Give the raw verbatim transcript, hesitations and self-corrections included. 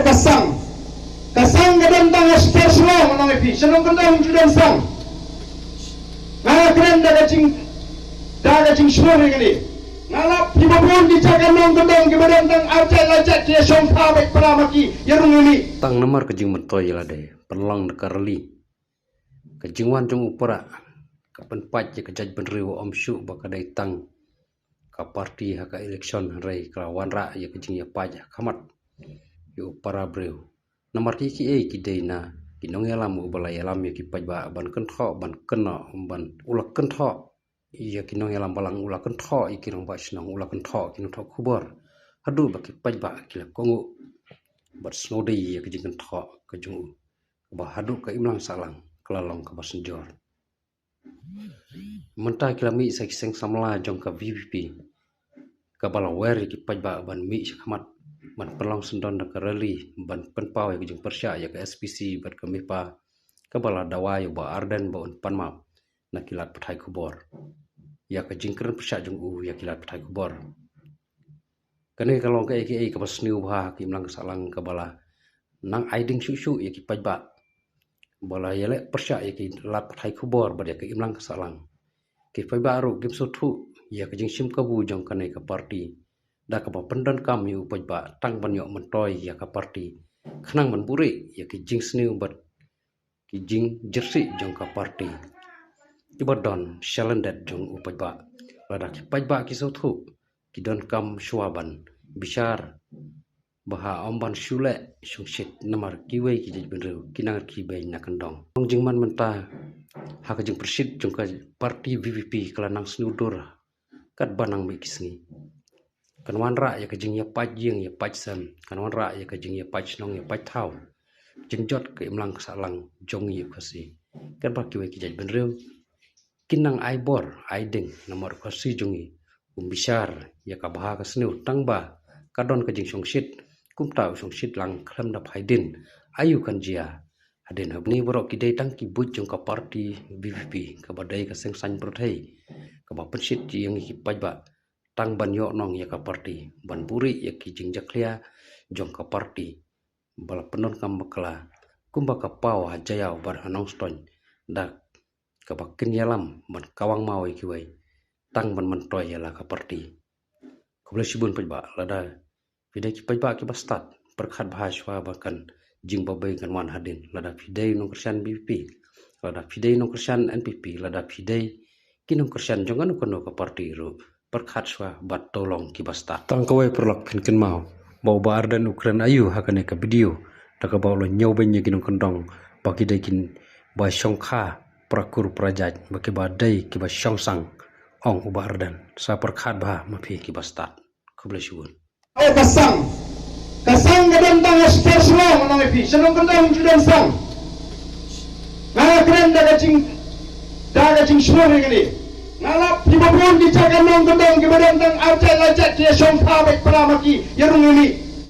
Ka sang. Ka sang ka don tang ha shnong Shillong, ngan ong ïa phi. Shnong Kyndong ju don sang. Nga kren da ka jing, da ka jingsngew ïa kane. Nga lap kiba bun ki jaka nongkyndong kiba don tang arjat lajat ki ïa shongkha bad para ma ki ïa rung ïa mih. Tang namar ka jingmyntoi ïa lade pynlong da ka rally. Ka jingwan jong u para ka pynpait ïa ka jaitbynriew, ym shuh ba ka dei tang ka party ha ka election, hynrei ka la wanrah ïa ka jingïapait ha khmat ïa u para briew. Namar ki kiei ki dei na ki nongïalam, uba la ïalam ïa ki paidbah ban kynthoh, ban kynnoh, ban u la kynthoh ïa ki nongïalam balang, u la kynthoh ïa ki rangbah shnong, u la kynthoh ki nongthoh khubor. Haduh ba ki paidbah ki la kohnguh bad sngewdei ïa ka jingkynthoh ka jong u, kaba haduh ka imlang sahlang ka la long kaba synjor. Mynta ki la mih sa ki seng samla jong ka V P P, kaba la wer ïa ki paidbah ban mih sha khmat ban pynlong syndon da ka rally ban pynpaw ïa ka jingpyrshah ïa ka S P C bad ka MIPA, kaba la dawa ïa u Bah Ardent ba un pan map na ki lad pathai khubor ïa ka jingkren pyrshah jong u ïa ki lad pathai khubor. Kane ka long kaei kaei kaba sniew bha ha ka imlang ka sahlang, kaba la nang ai ding shuh shuh ïa ki paidbah ba la ïaleh pyrshah ïa ki lad pathai khubor bad ïa ka imlang ka sahlang. Ki paidbah ruh kim sngewthuh ïa ka jingshim kabu jong kane ka party, da kaba pyndonkam ïa u paidbah tang ban ïoh myntoi ïa ka party, khnang ban buhrieh ïa ki jingsniew bad ki jingjyrsieh jong ka party kiba don shalyndet jong u paidbah. Lada ki paidbah ki sngewthuh, ki donkam shuwa ban bishar bha, ym ban shu leh shongshit, namar kiwei ki jaitbynriew ki nang rkhie beiñ na kyndong. Ong jingman mynta ha ka jingpyrshit jong ka party V P P ka la nang sniew dur katba nang mih ki sngi. Kan wanrah ïa ka jingïapait ïing ïapait sem, kan wanrah ïa ka jingïapait shnong ïapait thaw, jingjot ka imlang ka sahlang jong ngi u Khasi. Katba kiwei ki jaitbynriew kin nang ai bor ai ding namar u Khasi jong ngi um bishar ïa ka bha ka sniew, tang ba ka don ka jingshongshit. Kumta u shongshit lang khlem da phai dien, aïu kan jia hadien. Haba ngi baroh ki dei tang ki buit jong ka party V P P, kaba dei ka seng saiñ pyrthei kaba pynshit ïa ngi ki paidbah tang ban ïoh nong ïa ka party, ban buhrieh ïa ki jingjakhlia jong ka party ba la pyndonkam bakla, kumba ka paw ha Jaïaw bad ha Nongstoiñ, da kaba kin ïalam ban kawang maw ïa kiwei tang ban myntoi ïa la ka party. Khublei shibun paidbah. Lada phi dei ki paidbah kiba stad, pyrkhat bha shuwa ba kan jingbabei kan wan hadien. Lada phi dei nongkyrshan V P P, lada phi dei nongkyrshan N P P, lada phi dei ki nongkyrshan jong kano kano ka party ruh, pyrkhat shuwa bad to long kiba stad. Tang kawei paralok, phin kynmaw ba u Bah Ardent u kren aïu ha kane ka video, da kaba u la ñiewbeiñ ïa ki nongkyndong ba ki dei kiba shongkha, para kur para jait, ba kiba dei kiba shongsang. Ong u Bah Ardent, sa pyrkhat bha ma phi kiba stad. Khublei shibun. Eh, ka sang. Ka sang ka don tang ha shnong Shillong, ngan ong ïa phi. Shnong Kyndong ju don sang. Nga kren da ka jing, da ka jingsngew ïa kane. Nga lap kiba bun ki jaka nongkyndong kiba don tang arjat lajat ki ïa shongkha bad para ma ki ïa rung ïa mih.